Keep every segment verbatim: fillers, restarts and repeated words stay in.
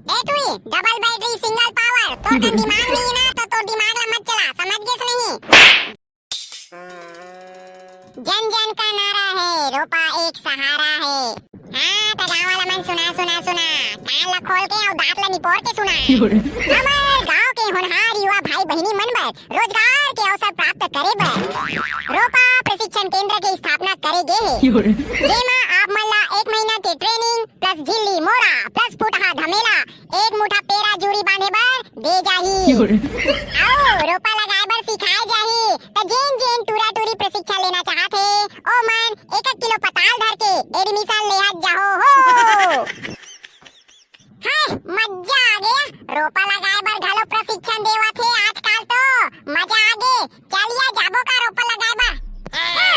ए टुई, double battery single power, तोर कन दिमाग नहीं ना, तो तोर दिमाग ला मत चला, समझ गेस नहीं? जन जन का नारा है, रोपा एक सहारा है। हाँ, त गाँव वाला मन सुना, सुना, सुना, कान ला खोल के अउ दांत ला निपोर के सुना। हमर गाँव के होनहार युवा भाई बहिनी मन बर रोजगार के अवसर प्राप्त करे बर रोपा प्रशिक्षण केंद्र के स्थापना करे गे हे, जेमा आप मन ला एक महीना के ट्रेनिंग प्लस झिल्ली मोरा प्लस फुटहा धमेला एक मुठा पेरा जूरी बांधे बर दे जाही। अउ रोपा लगाए बर सिखाए जाही। त जेन जेन टूरा टूरी प्रशिक्षण लेना चाहत हे, ओमन एक एक किलो पताल धर के एडमिशन लेहत जाहो हो। हाय, मजा आ गया। रोपा लगाए बर घलो प्रशिक्षण देवत हे आजकल तो। मजा आ गे। चलिया जाबो का रोपा लगाए बर? हाँ,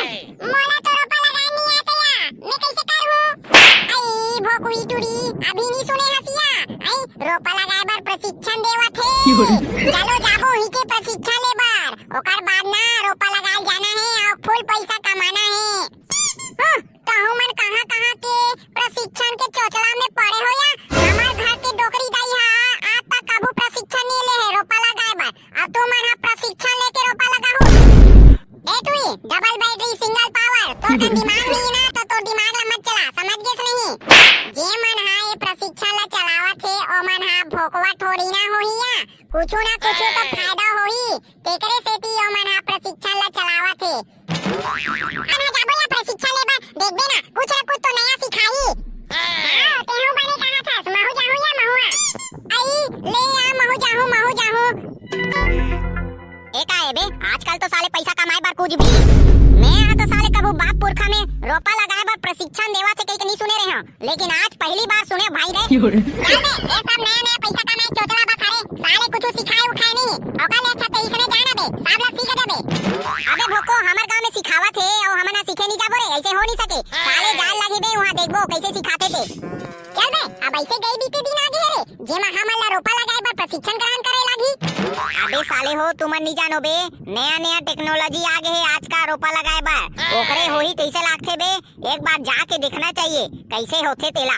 मोला तो रोपा लगाए नहीं आते या। मैं कैसे करूँ? आई भोकुई टुरी, अभी नहीं सुने हसिया। आई रोपा लगाए बर प्रशिक्षण देवत हे। चलो जाबो ही के प्रशिक्षण ले बर। ओकर बाद ना रोपा लगाए जाना है और फुल पैसा कमाना है। हाँ, कहूँ मन कहाँ-कहाँ के प्रशिक्षण के चोचला में पड़े हो या? हमर घर के डोकरी दाई हा आज तक कभू प्रशिक्षण नहीं ले है रोपा लगाए बर। अब तुमन हा प्रशिक्षण लेके रोपा लगाहू। ए टुई, डबल बैटरी सिंगल पावर, तोर कन दिमाग नहीं ना, तो तोर दिमाग ला मत चला, समझ गेस नहीं? जे मन हा ये प्रशिक्षण ला चलावत हे, ओमन हा भोकवा थोड़ी ना होही या, कुछु ना कुछु तो फायदा होही, तेकरे सेती ओमन हा प्रशिक्षण ला चलावत हे। अब मैं जाबो या प्रशिक्षण लेबर, देखबे ना, कुछ ना कुछ तो नया सिखाही। हाँ, तेहू बने कहा थस, महू जाहू या महू आ? आई, ले या, महू जाहू, महू जाहू। ए का ए बे, आजकल तो साले पैसा कमाए बर कुछ भी। मैं हा तो साले कभू बाप पुरखा में रोपा लगाए बर प्रशिक्षण देवा थे कही के नहीं सुने रहे हूँ। लेकिन आज पहली बार सुने भाई रे। चल बे, ये सब नया नया पैसा कमाए चोचला बा सारे। साले कुछ सिखाए उठाए नहीं। ओकर ले अच्छा ते इसने जाना बे, सब ला सीख दे बे। अबे भोको, हमर गांव में सिखावत हे, अउ हमन ह सीखे नहीं जाबो रे, ऐसे हो नहीं सके। साले जान लगी बे, वहाँ देखबो कैसे सिखाते ते। चल बे, अब ऐसे गई बीते दिन आ गए रे, जेमा हमन ला रोपा लगाए बर प्रशिक्षण ग्रहण करे लागी। अबे साले हो, तुमन नहीं जानो बे, नया नया टेक्नोलॉजी आ गए हे आज का रोपा लगाए बर, ओकरे होही तैसे लागथे बे। एक बार जाके देखना चाहिए, कैसे होथे तेला।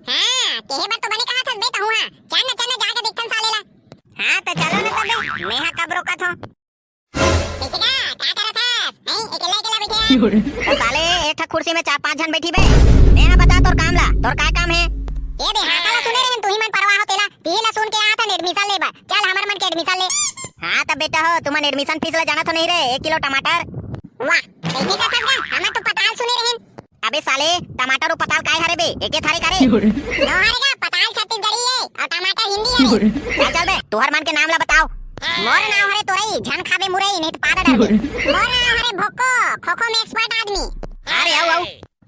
हाँ, तेहे बर तो बने कहा थस बे तहूँ हा। चल ना, चल ना, जाके देखथन साले ला। हाँ, तो चलो ना तबे, मैं हा कब रोकत हूँ। कैसे का, का करत हस? हैं, अकेला, अकेला बैठे हस? तो साले, एक ठक कुर्सी में चार पांच झन बैठी बे। मैं हा बता तोर काम ला, तोर का काम है? ए बे, हाँ, काला सुने रहन, तुही मन परवाह हो तेला, तिही ला सुन के आथन एडमिशन ले बर। चल, हमर मन के एडमिशन ले। हाँ, तब बेटा हो, तुमन एडमिशन फीस ला जाना तो नहीं रे, एक किलो टमाटर। वाह, कैसे का थस गा? हमन तो पताल सुने रहन। अबे साले, टमाटर अउ पताल काय हरे बे? एके थारे का रे? नो हरे गा, पताल छत्तीसगढ़ी है और टमाटर हिंदी है। चल चल बे, तुहर मन के नाम ला बताओ। मोर नाम हरे तोरई, झन खाबे मुरई, नहीं तो पादा डरबे। मोर नाम हरे भोको, खो खो में एक्सपर्ट आदमी। अरे आओ आओ।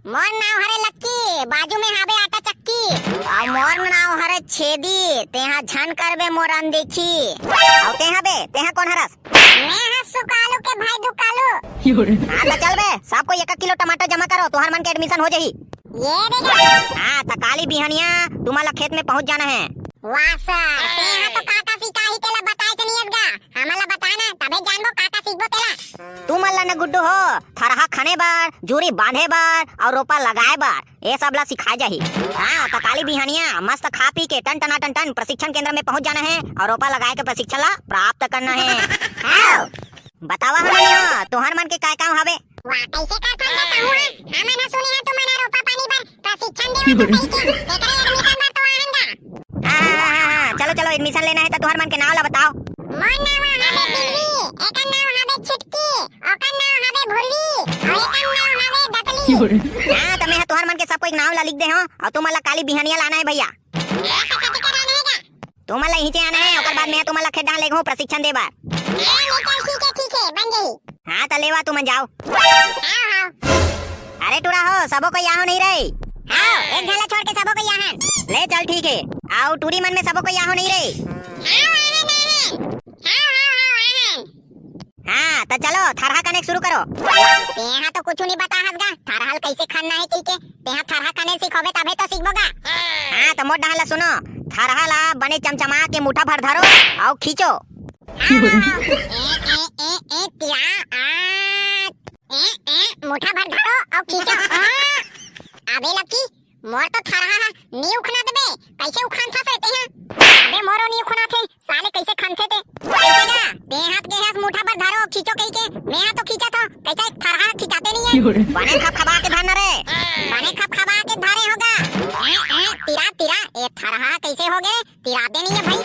मोर नाम हरे लक्की, बाजू में हाबे आटा चक्की। और मोर नाम हरे छेदी, तेहा झन करबे मोर अनदेखी। और तेहा बे, तेहा कौन हरस? मैं हा सुकालू के भाई दुकालू। हाँ, तो चल बे, सब कोई एक एक किलो टमाटर जमा करो, तुहर मन के एडमिशन हो जाही। ये रे जा। हाँ, तो काली बिहनिया तुम्हारा खेत में पहुँच जाना है। वाह सर, तेहा तो काका सिखाही तेला बताए तो नहीं गा, हमला बताना, तबे जानबो काका सीखबो तेला। तुमन ला न गुड्डू हो, थरहा खने बर, जूरी बांधे बर और रोपा लगाए बर, ये सब ला सिखाए जाही। हाँ, तो काली बिहनिया मस्त खा पी के टन टना टन टन प्रशिक्षण केंद्र में पहुंच जाना है और रोपा लगाए के प्रशिक्षण ला प्राप्त करना है। हाँ। बतावा हमन हो, तुहर मन के काय काम हवे? वाह, कैसे का फंदा कहूँ है? हमन ह सुने ह तुमन ह रोपा पानी बर प्रशिक्षण देवत हो कहिके, तेकरे एडमिशन बर तो आहन गा। हाँ, हाँ, हाँ, हाँ, चलो, चलो, एडमिशन लेना है तो तुहर मन के नाव ला बताओ। मोर नाव हवे बिल्ली, एकर नाव हवे छिटकी, ओकर नाव हवे भुल्ली, और एकर नाव हवे दतली। हाँ, तो मैं ह तुहर मन के सबको एक नाव ला लिख दे हूँ और तुमन ला काली बिहनिया लाना है भैया। हाँ, तो कति कर आना है गा? तुमन ला इहिंचे आना है, ओकर बाद मैं तुमन ला खेत डाहर लेगहूँ प्रशिक्षण दे बर। हाँ, ले चल, ठीक है, ठीक है, बन जाही। हाँ, त लेवा तुमन जाओ। हाँ, हाँ। अरे टूरा हो, सबो कोई आहो नहीं रे? हाँ, एक झन ला छोड़ के सबो कोई आहन। ले चल, ठीक है। आओ टूरी मन में सबो कोई आहो नहीं रे? हाँ, आहन, आहन। हाँ, हाँ, हाँ, आहन। हाँ, त चलो, थरहा कनेक शुरू करो। तेहा तो कुछु नहीं बताहस गा, थरहा कइसे खनना है कहिके। तेहा थरहा खने सिखोबे तभे तो सीखबो गा। हाँ, तो मोर डहर ला सुनो, थरहा ला बने चमचमा के मुठा भर धरो, अउ खींचो। हाँ, हाँ, हाँ। ए, ए, ए, ए, तिया, आ, ए, ए, मुठा भर धरो, अउ खींचो। आ। अबे लकी, मोर तो थरहा ह नी उखना देबे, कैसे उखान था से तेहा? बने खपखपा के धर न रे। बने खपखपा के धरे होगा। ए, ए, तिरा, तिरा, ए थरहा कइसे होगे रे? तिराते नइ हे भई।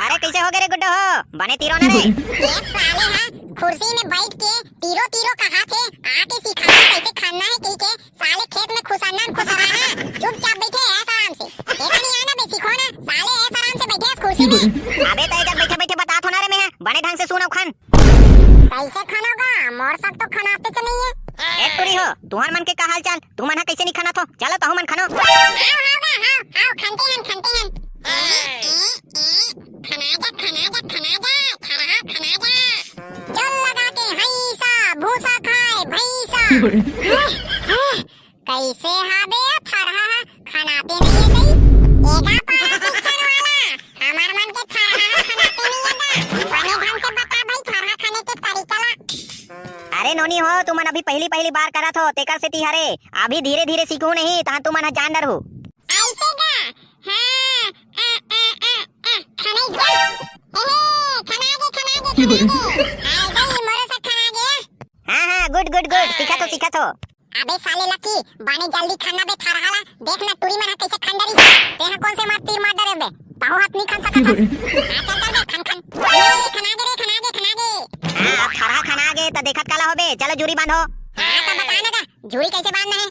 अरे कइसे होगे रे गुड्डो हो? बने तिरो न रे। ए साले हा, कुर्सी में बइठ के तिरो तिरो कहाथे, आके सिखाथे कइसे खनना हे कहिके। साले खेत में खुसरना न खुसराना, चुपचाप बइठे ऐश आराम से। ए तो नइ आना बे, सिखो ना, साले ऐश आराम से बइठे हे कुर्सी में। अबे तैं जब बइठे बइठे बतात हों ना रे, मैं बने ढंग से सुन अउ खन। कइसे खनोगा? मोर सक तो खनाते तो नइ हे। ए टुरी हो, तुँहर मन के का हाल चाल? तुमन हा कइसे नइ खनत हो? चलो तहूँ मन खनो। हाव, हाव गा, हाव, हाव, खनते हन, खनते हन। ए, ए, ए, खना जा, खना जा, खना जा, थरहा खना जा। चल लगा के हैसा, भूसा खाए भैंसा। कइसे हाबे थरहा हा? खनाते नइ हे कई? एगा पारा शिक्षण वाला, हमर मन के थरहा हा खनाते नइ हे गा। बने ढंग से बता भई थरहा खने के तरीका ला। अरे नोनी हो, तुमन अभी पहली पहली बार करत हो, तेकर सेती हरे। अभी धीरे धीरे सीखहू नहीं, तहाँ तुमन ह जान डरहू। अइसे गा? हाँ, आ, आ, आ, आ, खनइस गा। ए हे, खना गे, खना गे, खना गे। आय दई, मोरो सक खना गे। हाँ, हाँ, good, good, good, सीखत हो, सीखत हो। अबे साले लकी, बने जल्दी खन ना बे थरहा ला। देख ना टुरी मन ह कइसे खन डरिस। तें ह कोन से मार तीर मार डरे बे? तहूँ ह त नइ खन सकत हस। हाँ, चल, चल बे, खन, खन। ए, खना गे रे, खना गे, खना गे। हाँ, अब थरहा खना गे, त देखत काला होबे? चलो जूरी बांधो। हाँ, त बता ना गा, जूरी कइसे बांधना हे?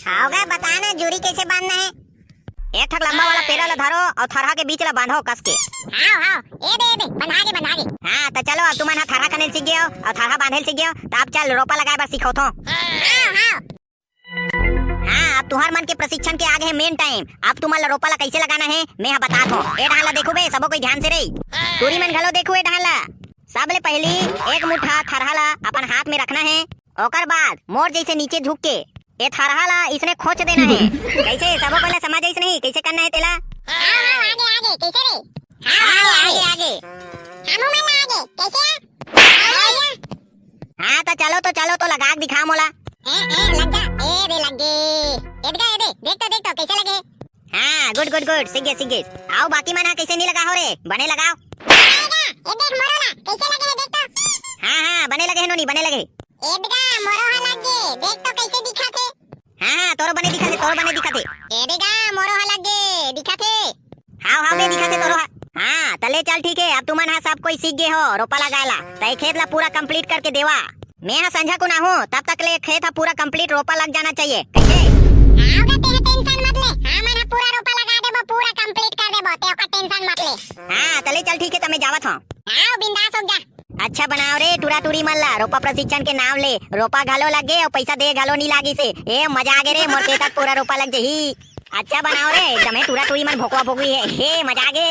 हाव गा, बता ना, जूरी कइसे बांधना हे? एक ठक लंबा वाला पेरा ला धरो अउ थरहा के बीच ला बांधो कस के। हाव, हाव, ए दे, ए दे, बंधा गे, बंधा गे। हाँ, त चलो, अब तुमन ह थरहा खने ल सीख गे हो अउ थरहा बांधे ल सीख गे हो, त अब चल रोपा लगाए बर सिखोथों। हाव, हाव। हाँ, अब तुँहर मन के प्रशिक्षण के आगे हे main time। अब तुमन ला रोपा ला कइसे लगाना हे, मैं ह बतात हों। ए डहन ला देखहू बे, सबो कोई ध्यान से रे। टुरी मन घलो देखहू ए डहन ला। सबले पहिली एक मुट्ठा थरहा ला अपन हाथ में रखना हे। ओकर बाद मोर जइसे नीचे झुक के ए थरहा ला इसने खोंच देना हे। कइसे, सबो कोई ला समझ आइस नहीं, कइसे करना हे तेला? हाव, हाव, आगे, आगे, कइसे रे? हाव, आगे, आगे, आगे। हमू मन ला आगे, कइसे? आगे, आगे। हाँ, त चलो तो, चलो तो, लगा के दिखा मोला। ए, ए, लग जा। ए रे, लग गे। ए दे, ए दे, देख तो, देख तो, कइसे लगे? हाँ, good, good, good, सीख गे, सीख गे। अउ बाकी मन ह कइसे नइ लगा हो रे, बने लगाव। ए दे, ए देख मोरो ला, कइसे लगे हे, देख तो। हाँ, हाँ, बने लगे हे नोनी, बने लगे हे। ए दे गा, मोरो ह लग गे, देख तो कइसे दिखत हे। हाँ, हाँ, तोरो बने दिखत हे, तोरो बने दिखत हे। ए दे गा, मोरो ह लग गे, दिखत हे। हाव, हाव बे, दिखत हे तोरो ह। हाँ, त ले चल, ठीक हे, अब तुमन ह सब कोई सीख गे हो रोपा लगाए ला, त ए खेत ला पूरा complete करके देवा। मैं ह संझा कुन आहूँ, तब तक ले खेत ह पूरा complete रोपा लग जाना चाहिए। कइसे? हाव गा, तें ह tension मत ले, हमन ह पूरा रोपा लगा देबो, पूरा complete कर देबो, तें ओकर tension मत ले। हाँ, त ले चल, ठीक हे, त मैं जावत हँव। हाव, बिंदास हो जा। अच्छा बनाव रे टुरा टुरी मन ला, रोपा प्रशिक्षण के नाम ले रोपा घलो लग गे अउ पइसा दे घलो नइ लागिस हे। ए मजा आगे रे, मोर खेत ह पूरा रोपा लग जही। अच्छा बनाव रे, एकदम हे टुरा टुरी मन भोकवा भोकवी हे। हे मजा आगे।